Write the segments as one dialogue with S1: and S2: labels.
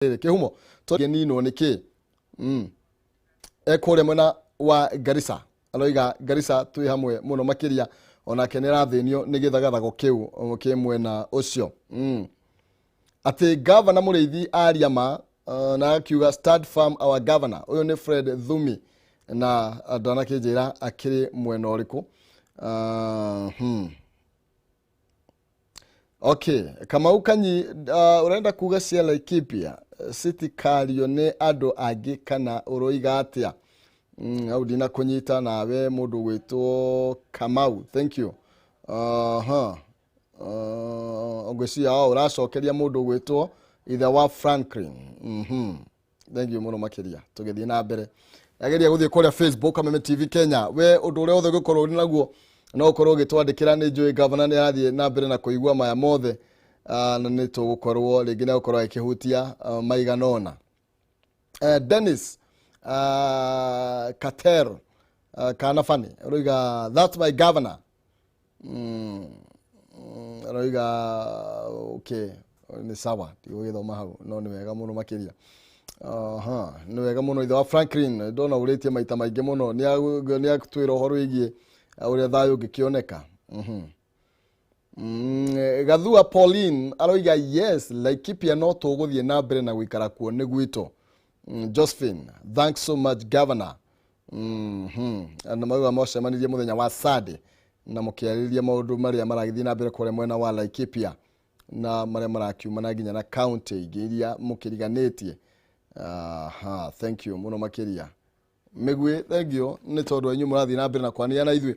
S1: Kĩhumo tũninwo nĩ kĩ ekũrĩa mwena wa Garissa, aroiga Garissa twĩ hamwe mũno makĩria, onake nĩ arathĩnio nĩ gĩthagathago kĩu kĩ mwena ũcio atĩ gavana Mũrĩithi aria ma na akiuga stand firm our governor. Ũyũ nĩ Fred Thumi na ndanakĩnjĩra akĩrĩ mwena ũrĩkũ. Okay, Kamau Kanyi, ũrenda kuga cia Laikipia citikario nĩ andũ angĩ kana ũroiga atĩa? Hau ndinakũnyita nawe mũndũ gwĩtwo Kamau. Thank you. Ngwĩciria ũracokeria mũndũ gwĩtwo ithe wa Franklin. Thank you mũno makĩria. Tũgĩthiĩ na mbere, ageria gũthiĩ kũrĩa Facebook Kameme TV Kenya, we ũndũ ũrĩa wothe ũngĩkorwo ũrĩ naguo no ũkorwo ũgĩtwandĩkĩra. Nĩ njũĩ gavana nĩ arathiĩ na mbere na kũigua maya mothe, na nĩ tũgũkorwo rĩngĩ nĩ agũkorwo agĩkĩhutia maigana ũna. Dennis Kater kana Fani ũroiga, "That's my governor." Aroiga okay, nĩ sawa, ndigũgĩthoma hau, no nĩ wega mũno makĩria. Aha, nĩ wega mũno. Ithe wa Franklin, ndona ũrĩtie maita maingĩ mũno, nĩ atwĩra ũhoro wĩgiĩ ũrĩa thayũ ũngĩkĩoneka. Gathua Pauline aroiga, "Yes, Laikipia no tũgũthiĩ na mbere na gũikara kuo, nĩ gwitũ." Josephine, "Thanks so much, governor." Na mauga macemanirie mũthenya wa Sunday na mũkĩarĩrĩria maũndũ marĩa maragĩthiĩ na mbere kũrĩa mwena wa Laikipia na marĩa marakiumana nginya na county ingĩ iria mũkĩriganĩtie. Aha, thank you mũno makĩria. Mĩguĩ, thank you nĩ tondũ inyuĩ mũrathiĩ na mbere na kwanĩria na ithuĩ.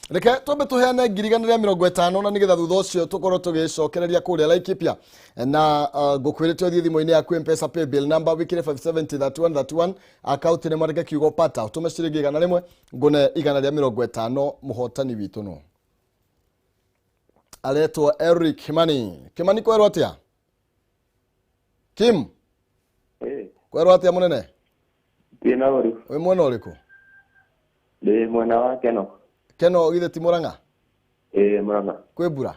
S1: Reke twambe tũheane 150,000 na nĩgetha thutha ũcio tũkorwo tũgĩcokereria kũrĩa Laikipia na ngũkwĩrĩte ũthiĩ thimũ-inĩ yaku Mpesa paybill number wĩkĩre 5703131, akaunti nĩ mwandĩke kiugo pata, ũtũme ciringi 100, ngũne 150. Mũhotani witũ no aretwo Eric Kimani. Kimani, kwerwo atĩa? Kim?
S2: Eh,
S1: kwerwo atĩa mũnene?
S2: Ndĩ na ũru.
S1: Wĩ mwena ũrĩkũ?
S2: Ndĩ mwena wa Keno.
S1: Keno githĩ ti Mũrang'a?
S2: Ĩĩ, Mũrang'a.
S1: Kwĩ mbura?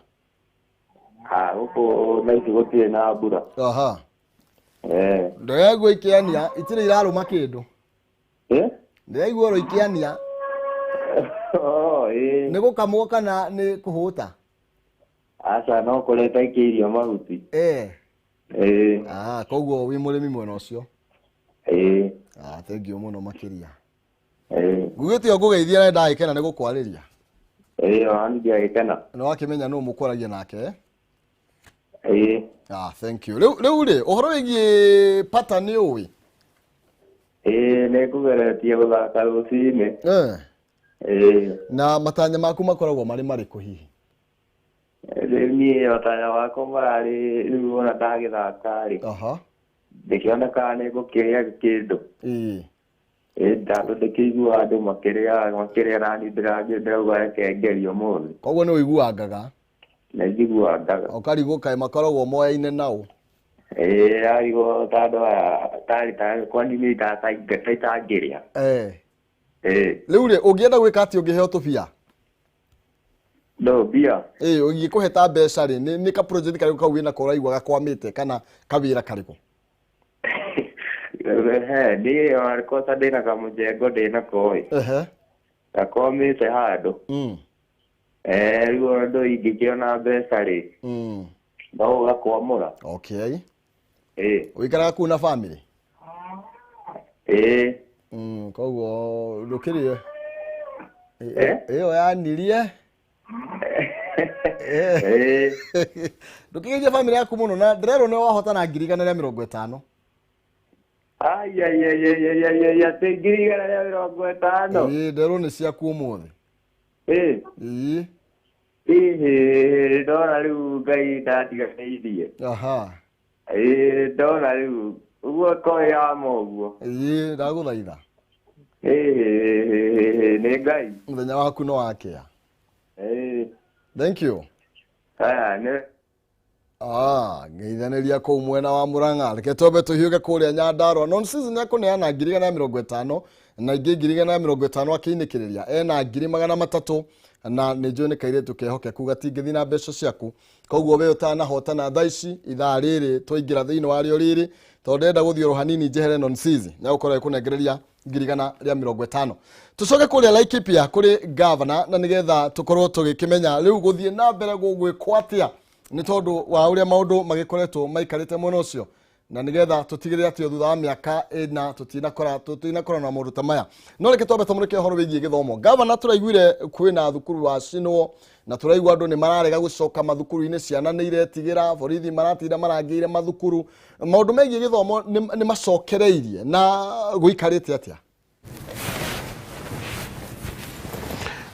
S2: Ah, gũkũ na ici gũtirĩ na mbura.
S1: Aha.
S2: Eh.
S1: Ndĩraigua ikĩania, itirĩ irarũma kĩndũ.
S2: Eh?
S1: Ndĩraigua oro ikĩania.
S2: Oh, ĩĩ.
S1: Nĩ gũkamwo kana nĩ kũhũta?
S2: Aca, no kũreta ikĩirio mahuti.
S1: Eh.
S2: Ĩĩ.
S1: Ah, koguo wĩ mũrĩmi mwena ũcio?
S2: Ĩĩ.
S1: Ah, thank you mũno makĩria.
S2: Ĩĩ.
S1: Ngugĩte o ngũgeithia na ndagĩkena nĩ gũkwarĩria.
S2: Ĩĩ, ona niĩ ndiagĩkena.
S1: Nĩ wakĩmenya nũ mũkwaragia nake, eh?
S2: Ĩĩ.
S1: Ah, thank you. Rĩu rĩ, ũhoro wĩgiĩ pata nĩ ũĩ?
S2: Ĩĩ, nĩ ngũgeretie gũthaka rũcinĩ.
S1: Eh.
S2: Ĩĩ.
S1: Na matanya maku makoragwo marĩ marĩkũ hihi?
S2: Rĩu niĩ matanya makwa mararĩ rĩu ona ndagĩthaka rĩ. Ndĩkĩonekaga nĩ ngũkĩrĩa kĩndũ.
S1: Ĩĩ.
S2: Ĩĩ, tondũ ndĩkĩiguaga andũ makĩrĩa makĩrĩa nani ndĩrauga reke ngerie ũmũthĩ.
S1: Koguo nĩ ũiguangaga?
S2: Nĩ njiguangaga.
S1: Ũkarigwo kaĩ makoragwo moyaine naũ.
S2: Ĩĩ, arigwo ta andũ aya tarĩ ta kwani niĩ ta itangĩrĩa.
S1: Eh.
S2: Ĩĩ.
S1: Rĩu rĩ, ũngĩenda gwĩka atĩ ũngĩheo tũbia?
S2: No mbia.
S1: Ĩĩ, ũngĩkũhe ta mbeca rĩ, nĩ ka project karĩkũ kau wĩnako ũraigua gakwamĩte kana kawĩra karĩkũ?
S2: He, niĩ ona kosa ndĩna kamũjengo ndĩnako ĩ.
S1: Ehe.
S2: Gakwamĩte handũ. Eh, rĩu ona ndũ ingĩkĩona mbeca rĩ, no ũgakwamũra.
S1: Okay.
S2: Ĩĩ.
S1: Ũikaraga kũu na family?
S2: Ĩĩ.
S1: Koguo ndũkĩrĩ
S2: Eh?
S1: ĩyo yanirie.
S2: Ĩĩ.
S1: Ndũkĩgeithie family yaku mũno na ndĩrerwo nĩ wahotana 150,000.
S2: Ai ai ai ai ai ai ai, atĩ 150,000.
S1: Ĩĩ, nderwo nĩ ciaku ũmũthĩ.
S2: Ĩĩ.
S1: Ĩĩ.
S2: Ĩĩ, ndona rĩu Ngai ndatiganĩirie.
S1: Aha.
S2: Ĩĩ, ndona rĩu ũguo ko yama ũguo.
S1: Ĩĩ, ndagũthaitha.
S2: Ĩĩ, nĩ Ngai.
S1: Mũthenya waku no wakĩa.
S2: Ĩĩ.
S1: Thank you.
S2: Aya, nĩ
S1: Ah, ngeithanĩria kũu mwena wa Murang'a. Reke twambe tũhiũke kũrĩa Nyandarua. Non season ya kũneana 150,000 na ingĩ 150,000 akĩinĩkĩrĩria ena 300,000. Na nĩ njũĩ nĩ kairĩtu kehokeku gatingĩthiĩ na mbeca ciaku. Koguo we ũtanahotana thaa ici, ithaa rĩrĩ twaingĩra thĩinĩ warĩo rĩrĩ, tondũ ndĩrenda gũthiĩ oro hanini njehere Nonsizi, nĩagũkorwo agĩkũnengereria 150,000. Tũcoke kũrĩa Laikipia kũrĩ gavana, na nĩgetha tũkorwo tũgĩkĩmenya rĩu gũthiĩ na mbere gũgwĩkwo atĩa, nĩ tondũ wa ũrĩa maũndũ magĩkoretwo maikarĩte mwena ũcio, na nĩgetha tũtigĩrĩre atĩ thutha wa mĩaka ĩna tũtinakora na maũndũ ta maya. No reke twambe tũmũrĩke ũhoro wĩgiĩ gĩthomo. Gavana, tũraiguire kwĩna thukuru wacinwo, na tũraigua andũ nĩ mararega gũcoka mathukuru-inĩ, ciana nĩ iretigĩra, borithi maratinda marangĩire mathukuru. Maũndũ megiĩ gĩthomo nĩ macokereirie na gũikarĩte atĩa?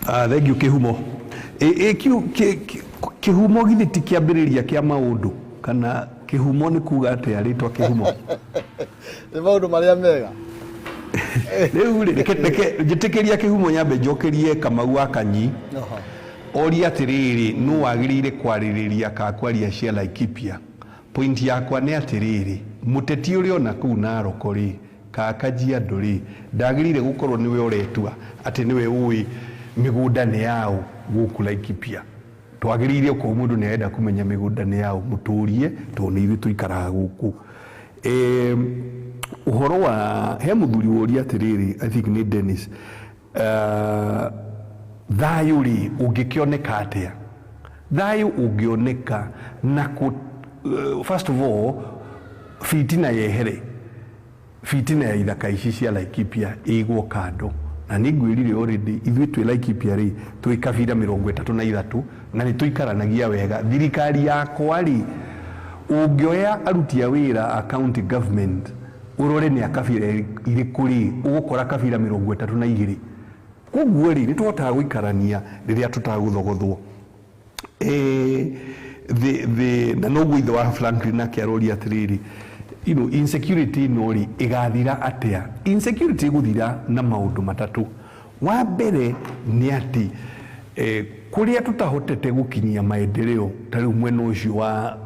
S3: Thank you, Kĩhumo. Kĩhumo githĩ ti kĩambĩrĩria kĩa maũndũ, kana kĩhumo nĩ kuga atĩa rĩtwa kĩhumo?
S1: Nĩ maũndũ marĩa mega.
S3: Rĩu rĩ, reke njĩtĩkĩria Kĩhumo nyambe njokerie Kamau wa Kanyi. Oria atĩrĩrĩ, nũ wagĩrĩire kwarĩrĩria ka kwaria cia Laikipia? Point yakwa nĩ atĩrĩrĩ, mũteti ũrĩa ona kũu Naroko rĩ, ka Kajiado rĩ, ndagĩrĩire gũkorwo nĩwe ũretua atĩ nĩwe ũĩ mĩgũnda nĩ yaũ gũkũ Laikipia. Twagĩrĩire okorwo mũndũ nĩ arenda kũmenya mĩgũnda nĩ yaũ, mũtũrie, tondũ nĩ ithuĩ tũikaraga gũkũ. Ũhoro wa he mũthuri woria atĩrĩrĩ, I think nĩ Dennis, thayũ rĩ ũngĩkĩoneka atĩa? Thayũ ũngĩoneka na kũ, first of all, fitina yehere, fitina ya ithaka ici cia Laikipia ĩigwo kando. Na nĩ ngwĩrire already, ithuĩ twĩ Laikipia rĩ, twĩ kabira 33, na nĩ tũikaranagia wega. Thirikari yakwa rĩ, ũngĩoya aruti a wĩra a county government ũrore nĩ a kabira irĩkũ rĩ, ũgũkora kabira 32. Koguo rĩ, nĩ tũhotaga gũikarania rĩrĩa tũtagũthogothwo. Na noguo ithe wa Franklin nake aroria atĩrĩrĩ, insecurity ĩno rĩ, ĩgathira atĩa? Insecurity ĩgũthira na maũndũ matatũ. Wa mbere nĩ atĩ, kũrĩa tũtahotete gũkinyia maendeleo, ta rĩu mwena ũcio wa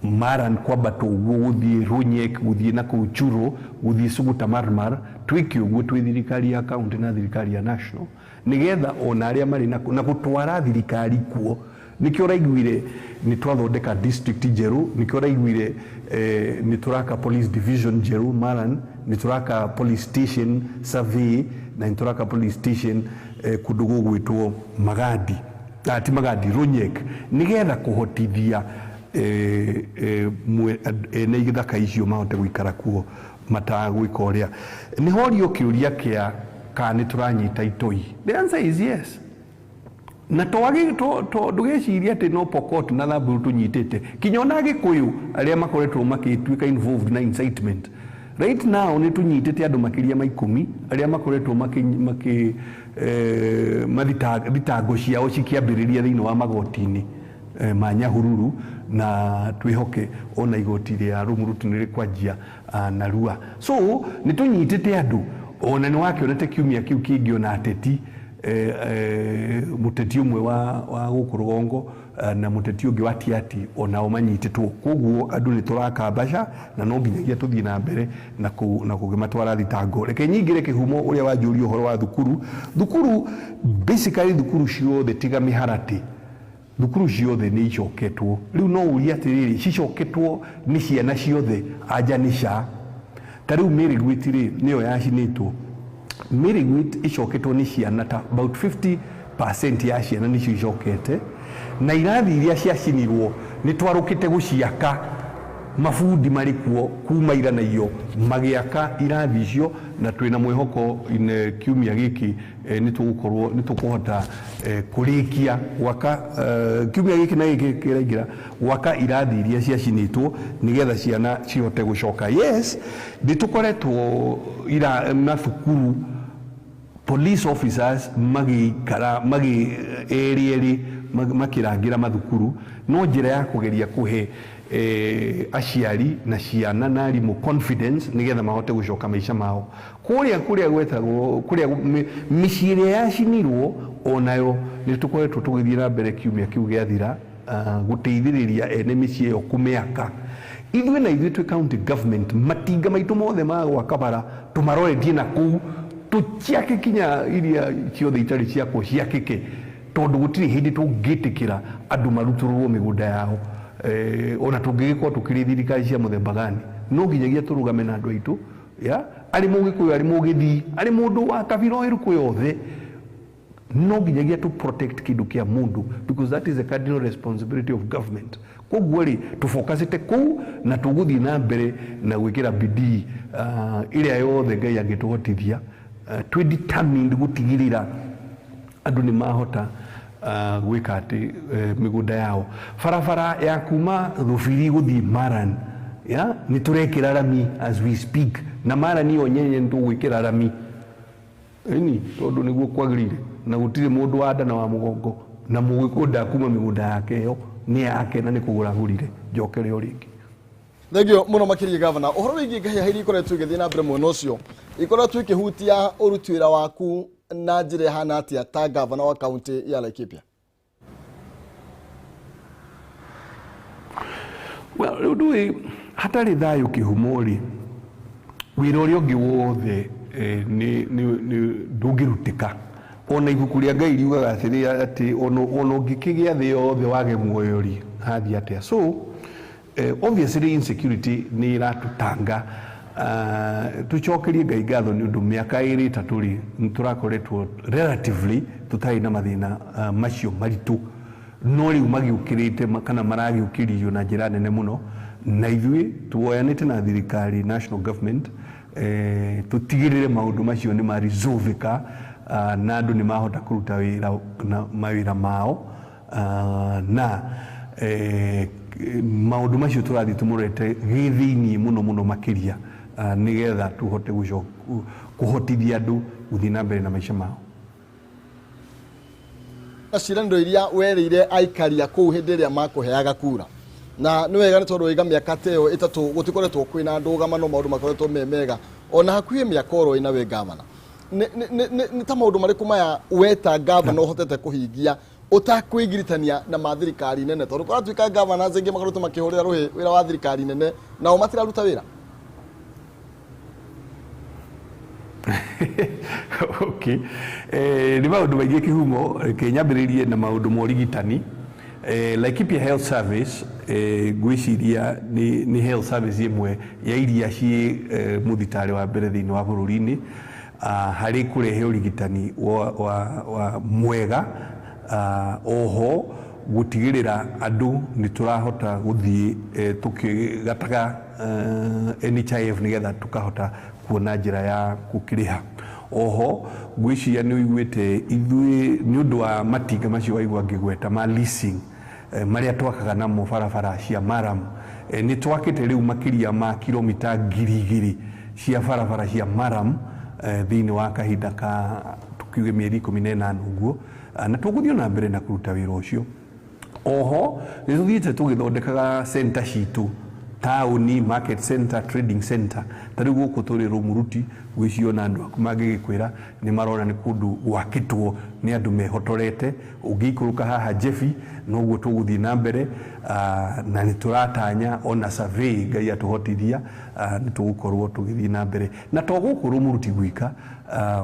S3: Maran kwambata ũguo gũthiĩ Runyek, gũthiĩ na kũu Churo, gũthiĩ Suguta Marmar, twĩke ũguo twĩ thirikari ya county na thirikari ya national, nĩgetha ona arĩa marĩ na gũtwara thirikari kuo. Nĩkĩo ũraiguire nĩ twathondeka district njerũ, nĩkĩo ũraiguire nĩ tũraka police division njerũ Maran, nĩ tũraka police station Survey, na nĩ tũraka police station kũndũ gũgwĩtwo Magadi, ti Magadi, Runyek, nĩgetha kũhotithia ene ithaka icio mahote gũikara kuo matagwĩka ũrĩa. Nĩ horio kĩũria kĩa kana nĩ tũranyita itoi. The answer is yes. Na ndũgecirie atĩ no Pokot na Samburu tũnyitĩte, kinya ona Gĩkũyũ arĩa makoretwo magĩtuĩka involved na incitement. Right now nĩ tũnyitĩte andũ makĩria ma 10 arĩa makoretwo makĩ thitango ciao cikĩambĩrĩria thĩinĩ wa magoti-inĩ ma Nyahururu, na twĩhoke ona igoti rĩa Rumuruti nĩ rĩkwanjia narua. So nĩ tũnyitĩte andũ, ona nĩ wakĩonete kiumia kĩu kĩngĩ ona ateti, mũteti ũmwe wa gũkũ rũgongo, na mũteti ũngĩ wa Tiaty onao manyitĩtwo. Koguo andũ nĩ tũrakambaca, na no nginyagia tũthiĩ na mbere na kũgĩmatwara thitango. Reke nyingĩre Kĩhumo ũrĩa wanjũria ũhoro wa thukuru. Thukuru basically thukuru ciothe tiga mĩharatĩ, thukuru ciothe nĩ icoketwo. Rĩu no ũrie atĩrĩrĩ, cicoketwo nĩ ciana ciothe? Anja nĩ ca. Ta rĩu Mĩrĩguĩti rĩ, nĩyo yacinĩtwo. Mĩrĩguĩti icoketwo nĩ ciana ta about 50% ya ciana nĩcio icokete, na irathi iria ciacinirwo nĩ twarũkĩte gũciaka, mabundi marĩ kuo kuma ira na iyo magĩaka irathi icio, na twĩna mwĩhoko kiumia gĩkĩ nĩ tũgũkorwo nĩ tũkũhota kũrĩkia gwaka kiumia gĩkĩ na gĩkĩ kĩraingĩra gwaka irathi iria ciacinĩtwo, nĩgetha ciana cihote gũcoka. Yes, nĩ tũkoretwo ira mathukuru police officers magĩikara magĩ erĩ erĩ makĩrangĩra mathukuru, no njĩra ya kũgeria kũhe aciari na ciana na arimũ confidence, nĩgetha mahote gũcoka maica mao kũrĩa kũrĩa gwetagwo kũrĩa mĩciĩ ĩrĩa yacinirwo. Onayo nĩ tũkoretwo tũgĩthiĩ na mbere kiumia kĩu gĩathira gũteithĩrĩria ene mĩciĩ ĩyo kũmĩaka. Ithuĩ na ithuĩ twĩ county government, matinga maitũ mothe ma gwaka bara tũmaroretie na kũu, tũciake kinya iria ciothe itarĩ ciakwo ciakĩke. Tondu gutiri hindi tungitikira andu maruturwo migunda yao, ona tungigikorwo tukiri thirikari cia muthemba gani, no nginyagia turugame na andu aitu ya ari mugikuyu, ari mugithii, ari mundu wa kabira iriku yothe, no nginyagia to protect kindu kia mundu, because that is a cardinal responsibility of government. Koguo ri tufocusite kuu na tuguthii na mbere na gwikira bidii iria yothe Ngai angituhotithia. Twi determined gutigirira andu ni mahota gwika ati migunda yao. Barabara ya kuma Rubiri guthii Maran ya ni turekira rami as we speak, na Maran yo nyenye ni tugwikira rami ini tondu niguo kwagirire, na gutire mundu wa nda na wa mugongo na mugikunda kuma migunda yake yo ni yake na ni kugura gurire njokere o ringi.
S1: Thengio muno makiria gavana. Uhoro wigie ngahia iria ikoretwo igithii na mbere mwena ucio ikoretwo ikihutia uruti wira waku na njira ihana atia ta gavana wa kaunti ya Laikipia?
S3: Well, riu ndui hatari thayu kihumo ri wira uria ungi wothe ni ndungirutika. Ona ibuku ria Ngai riugaga atiri ati ona ungikigia thi yothe wage muoyo ri hathi atia. So obviously insecurity ni iratutanga. Tucokerie Ngai ngatho ni undu miaka iri itatu ri niturakoretwo relatively tutari na mathina macio maritu, no riu magiukirite kana maragiukiririo na njira nene muno, na ithuĩ tuoyanĩte na thirikari national government tutigirire maundu macio ni maresolveka, na andu ni mahota kuruta wira na mawira mao, na maundu macio turathi tumurete githini muno muno makiria, nigetha tuhote kuhotithia andu guthii na mbere na maica mao.
S1: Ciĩranĩro iria werĩire aikari a kũu hĩndĩ ĩrĩa makũheaga kura, na nĩ wega nĩ tondũ waiga mĩaka ta ĩyo ĩtatũ gũtikoretwo kwĩna ndũgamano, maũndũ makoretwo me mega ona hakuhĩ mĩaka oro ĩna wĩ gavana. Nĩ ta maũndũ marĩkũ maya we ta gavana ũhotete kũhingia ũtakwĩgiritania na ma thirikari nene, tondũ kũratuĩka gavana aingĩ makoretwo makĩhũrĩra rũhĩ wĩra wa thirikari nene nao matiraruta wĩra?
S3: Okay. Ni maundu maingi kihumo kinyambiririe na maundu ma urigitani. Laikipia Health Service ngwiciria ni health service imwe ya iria ci muthitari wa mbere thiini wa bururi-ini hari kurehe urigitani wa mwega, oho gutigirira andu ni turahota guthii tukigataga NHIF nigetha tukahota kuona njira ya gukiriha. Oho ngwiciria ni uiguite ithuĩ ni undu wa matinga macio waigua ngigweta ma leasing maria twakaga namo barabara cia maram, ni twakite riu makiria ma kilomita 2,000 cia barabara cia maram thiini wa kahinda ka tukiuge mieri 18 uguo, na tuguthii na mbere na kuruta wira ucio. Oho ni tuthiite tugithondekaga center citu tauni, market center, trading center. Ta riu guku turi Rumuruti gwĩcirio na andu aku mangĩgĩkwĩra nĩ marona nĩ kũndũ gwakĩtwo nĩ andũ mehotorete. Ũngĩikũrũka haha Jebi noguo tũgũthiĩ na mbere, na nĩ tũratanya ona survey Ngai atũhotithia, nĩ tũgũkorwo tũgĩthiĩ na mbere. Na to gũkũ Rumuruti gwika,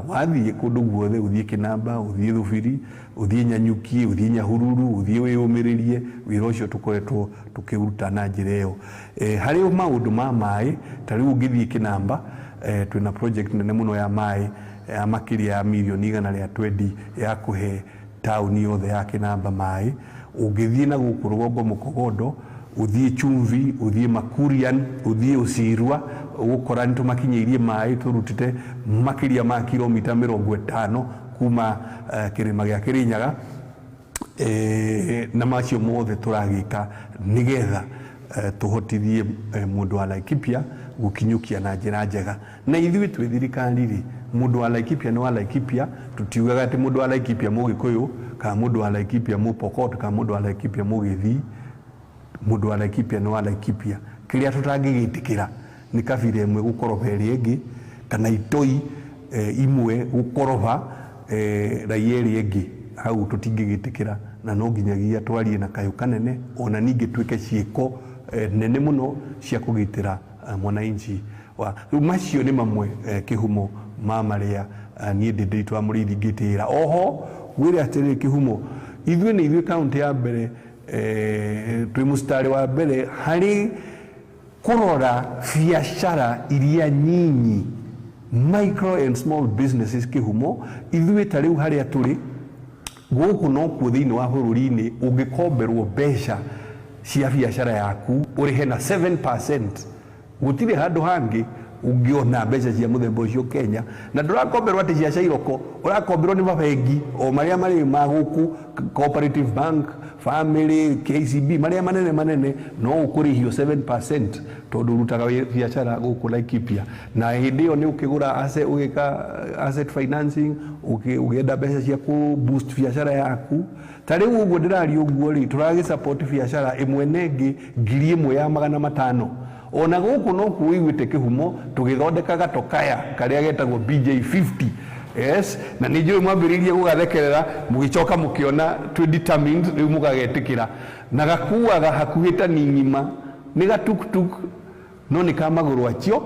S3: wathiĩ kũndũ guothe, ũthiĩ Kĩnamba, ũthiĩ Thubiri, ũthiĩ Nyanyuki, ũthiĩ Nyahururu, ũthiĩ wĩyũmĩrĩrie, wĩra ũcio tũkoretwo tũkĩũruta na njĩra ĩyo. Harĩ maũndũ ma maĩ, ta rĩu ũngĩthiĩ Kĩnamba, twĩna project nene mũno ya maĩ ya makĩria ya mirioni 120 ya kũhe taũni yothe ya Kĩnamba maĩ. Ũngĩthiĩ na gũkũ rũgongo Mũkogondo, ũthiĩ Chumvi, ũthiĩ Makurian, ũthiĩ Ũcirwa, ũgũkora nĩ tũmakinyĩirie maĩ tũrutĩte makĩria ma kilomita 50 kuma kĩrĩma gĩa Kĩrĩnyaga. Na macio mothe tũragĩka nĩgetha tũhotithie mũndũ wa Laikipia gukinyukia na njĩra njega. Na ithuĩ twĩ thirikari rĩ, mũndũ wa Laikipia nĩ wa Laikipia, tutiugaga atĩ mũndũ wa Laikipia Mũgĩkũyũ kana mũndũ wa Laikipia Mũpokot kana mũndũ wa Laikipia Mũgĩthii. Mũndũ wa Laikipia nĩ wa Laikipia. Kĩrĩa tũtangĩgĩtĩkĩra nĩ kabira ĩmwe gũkoroba ĩrĩa ĩngĩ, kana itoi imwe gũkoroba raia ĩrĩa ĩngĩ. Hau tũtingĩgĩtĩkĩra, na no nginyagia twarie na kayũ kanene, ona ningĩ twĩke ciĩko nene mũno cia kũgitĩra mwananchi wa rĩu. Macio nĩ mamwe kĩhumo ma marĩa niĩ ndĩ Ndiritu wa Mũrĩithi ngĩtĩĩra. Oho Ngwĩre atĩrĩrĩ Kĩhumo, ithuĩ nĩ ithuĩ kaunti ya mbere, twĩ mũstari wa mbere harĩ kũrora biacara iria nyinyi, micro and small businesses. Kĩhumo, ithuĩ ta rĩu harĩa tũrĩ gũkũ nokuo thĩinĩ wa bũrũri-inĩ ũngĩkomberwo mbeca cia biacara yaku ũrĩhe na 7%. Gũtirĩ handũ hangĩ ũngĩona mbeca cia mũthemba ũcio Kenya, na ndũrakomberwo atĩ cia cairoko, ũrakomberwo nĩ mabengi o marĩa marĩ ma gũkũ, Cooperative Bank, Family, KCB, marĩa manene manene, no ũkũrĩhio 7% tondũ ũrutaga biacara gũkũ Laikipia. Na hĩndĩ ĩyo nĩ ũkĩgũra asset, ũgĩka asset financing, ũgĩenda mbeca cia kũ boost biacara yaku. Ta rĩu ũguo ndĩraria ũguo rĩ, tũragĩ support biacara ĩmwe na ĩngĩ 1500. Ona gũkũ no kuo ũiguĩte Kĩhumo tũgĩthondeka gatokaya karĩa getagwo BJ50. Yes, na nĩ njũĩ mwambĩrĩirie gũgathekerera, mũgĩcoka mũkĩona twĩ determined, rĩu mũgagetĩkĩra. Na gakuaga hakuhĩ ta ning'ima, nĩ gatuktuk no nĩ ka magũrũ acio,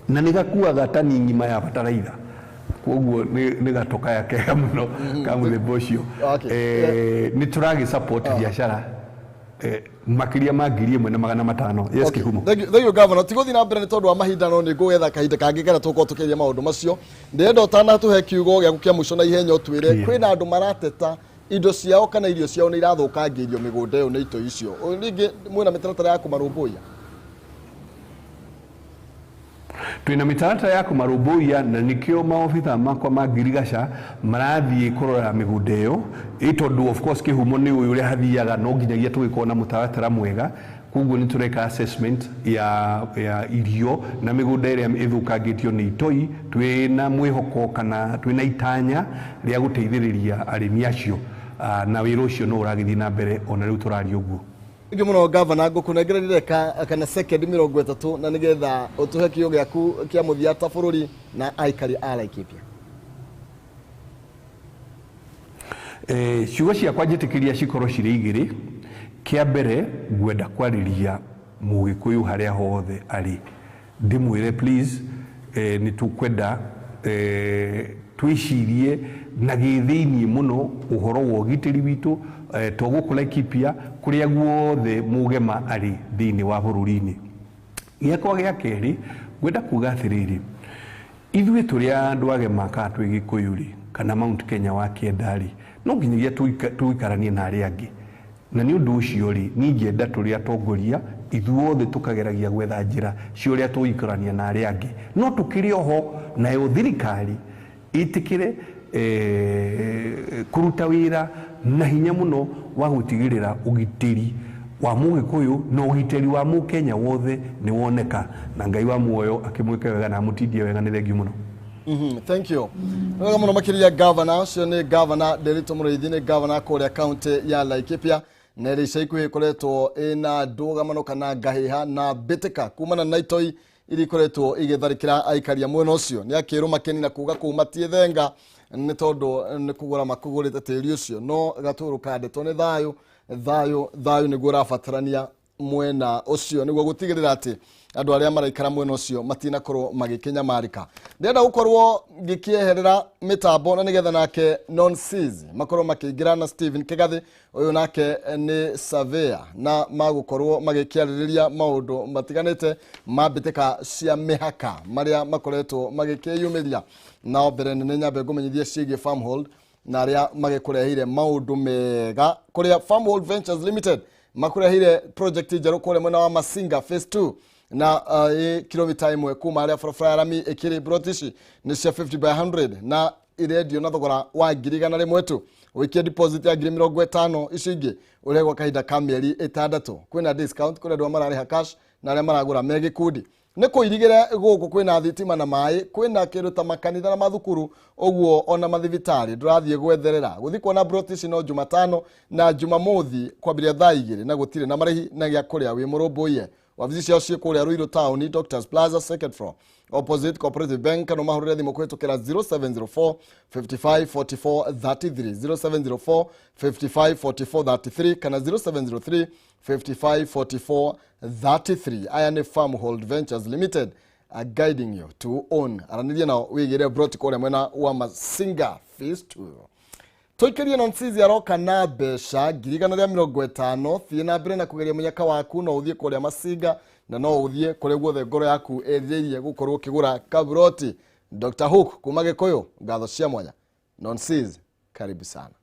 S3: na nĩ gakuaga ta ning'ima ya bataraitha. Koguo nĩ gatokaya kega mũno ka mũthemba ũcio. Nĩ tũragĩ support biacara makĩria ma 1500. Yes. Kĩhumo.
S1: Thank you, thank you, Governor. Tigũthiĩ na mbere nĩ tondũ wa mahinda, no nĩ ngũgetha kahinda kangĩ karĩa tũgũkorwo tũkĩaria maũndũ macio. Ndĩrenda ũtanatũhe kiugo gĩaku kĩa mũico na ihenya ũtwĩre kwĩna andũ marateta indo ciao kana irio ciao nĩ irathũkangĩrio mĩgũnda ĩyo nĩ itoi icio. Rĩngĩ mwĩna mĩtaratara ya kũmarũmbũiya?
S3: Twĩna mĩtaratara ya kũmarũmbũiya, na nĩkĩo maobitha makwa ma ngirigaca marathiĩ kũrora mĩgũnda ĩyo, ĩ tondũ of course Kĩhumo nĩ ũyũ ũrĩa hathiaga, no nginyagia tũgĩkorwo na mũtaratara mwega. Koguo nĩ tũreka assessment ya irio na mĩgũnda ĩrĩa ĩthũkangĩtio nĩ itoi. Twĩna mwĩhoko kana twĩna itanya rĩa gũteithĩrĩria arĩmi acio. Na wĩra ũcio no ũragĩthiĩ na mbere ona rĩu tũraria ũguo.
S1: Thank you mũno, Governor. Ngũkũnengereire kana second 30 na nĩgetha ũtũhe kiugo gĩaku kĩa mũthia ta bũrũri na aikari a Laikipia.
S3: Ciugo ciakwa njĩtĩkĩria cikorwo cirĩ igĩrĩ. Kĩa mbere, ngwenda kwarĩria mũgĩkũyũ harĩa hothe arĩ, ndĩmwĩre please, nĩ tũkwenda twĩcirie na gĩthĩiniĩ mũno ũhoro wa ũgitĩri witũ, to gũkũ Laikipia, kũrĩa guothe mũgema arĩ thĩinĩ wa bũrũri-inĩ. Gĩakwa gĩa kerĩ, ngwenda kuga atĩrĩrĩ, ithuĩ tũrĩ andũ agema kana twĩ gĩkũyũ rĩ, kana Mount Kenya wa kĩenda rĩ, no nginyagia tũikaranie na arĩa angĩ. Na nĩ ũndũ ũcio rĩ, niĩ ingĩenda tũrĩ atongoria ithuothe tũkageragia gwetha njĩra cia ũrĩa tũgũikarania na arĩa angĩ, no tũkĩrĩ oho nayo thirikari ĩtĩkĩre kũruta wĩra na hinya mũno wa gũtigĩrĩra ũgitĩri wa mũgĩkũyũ na ũgitĩri wa mũkenya wothe nĩ woneka. Na Ngai wa muoyo akĩmwĩke wega na amũtindie wega. Nĩ thengiũ mũno.
S1: Thank you. Nĩ wega mũno makĩria, Governor. Ũcio nĩ Governor Nderitu Mũrĩithi, nĩ governor kũrĩa kaunti ya Laikipia, na ĩrĩa ica ikuhĩ ĩkoretwo ĩna ndũgamano kana ngahĩha na mbĩtĩka kumana na itoi iria ikoretwo igĩtharĩkĩra aikari a mwena ũcio. Nĩ akĩrũma kĩni na kuga kũu matiĩthenga nĩ tondũ nĩ kũgũra makũgũrĩte tĩri ũcio, no gatũrũ ka ndeto nĩ thayũ, thayũ, thayũ nĩguo ũrabatarania mwena ũcio nĩguo gũtigĩrĩra atĩ andũ arĩa maraikara mwena ũcio matinakorwo magĩkĩnyamarĩka. Ndĩrenda gũkorwo ngĩkĩeherera mĩtambo na nĩgetha nake Nonsis makorwo makĩingĩra na Stephen Kĩgathĩ, ũyũ nake nĩ surveyor, na magũkorwo magĩkĩarĩrĩria maũndũ matiganĩte ma mbĩtĩka cia mĩhaka marĩa makoretwo magĩkĩyumĩria. Na mbere nene nyambe ngũmenyithie ciĩgiĩ Farmhold na arĩa magĩkũreheire maũndũ mega kũrĩa Farmhold Ventures Limited makũreheire project njerũ kũrĩa mwena wa Masinga Phase 2 na kilomita 1 kuma harĩa barabara ya rami ĩkĩrĩ. Plot ici nĩ cia 50 by 100 na irendio na thogora wa 100,000 tu. Ũikie deposit ya 50,000, icio ingĩ ũrĩhe gwa kahinda ka mĩeri 6. Kwĩna discount kũrĩ andũ arĩa mararĩha cash na arĩa maragũra me gĩkundi. Nĩ kũirigĩre gũkũ kwĩna thitima na maĩ, kwĩna kĩndũ ta makanitha na mathukuru ũguo ona mathibitarĩ. Ndũrathiĩ gwetherera gũthiĩ kuona plot ici no Jumatano na Jumamothi kwambĩrĩria thaa 2, na gũtirĩ na marĩhi na gĩa kũrĩa wĩ mũrũmbũiye. Wabici ciao ciĩ kũrĩa Ruiru Town, Doctors Plaza, second floor, opposite Cooperative Bank, kana mahũrĩre thimũ kũhĩtũkĩra 0704 55 44 33, 0704 55 44 33 kana 0703 55 44 33. Aya nĩ Farmhold Ventures Limited, guiding you to own. Aranĩria nao wĩgĩre broti kũrĩa mwena wa Masinga Phase 2. Tũikĩrie Nonsizi aroka na mbeca 150,000. Thiĩ na mbere na kũgeria mũnyaka waku, no ũthiĩ kũrĩa Masinga na no ũthiĩ kũrĩa guothe ngoro yaku ĩrirĩirie gũkorwo ũkĩgũra kaburoti. Dr. Hook kuma Gĩkũyũ, ngatho cia mwanya. Nonsizi, karibu sana.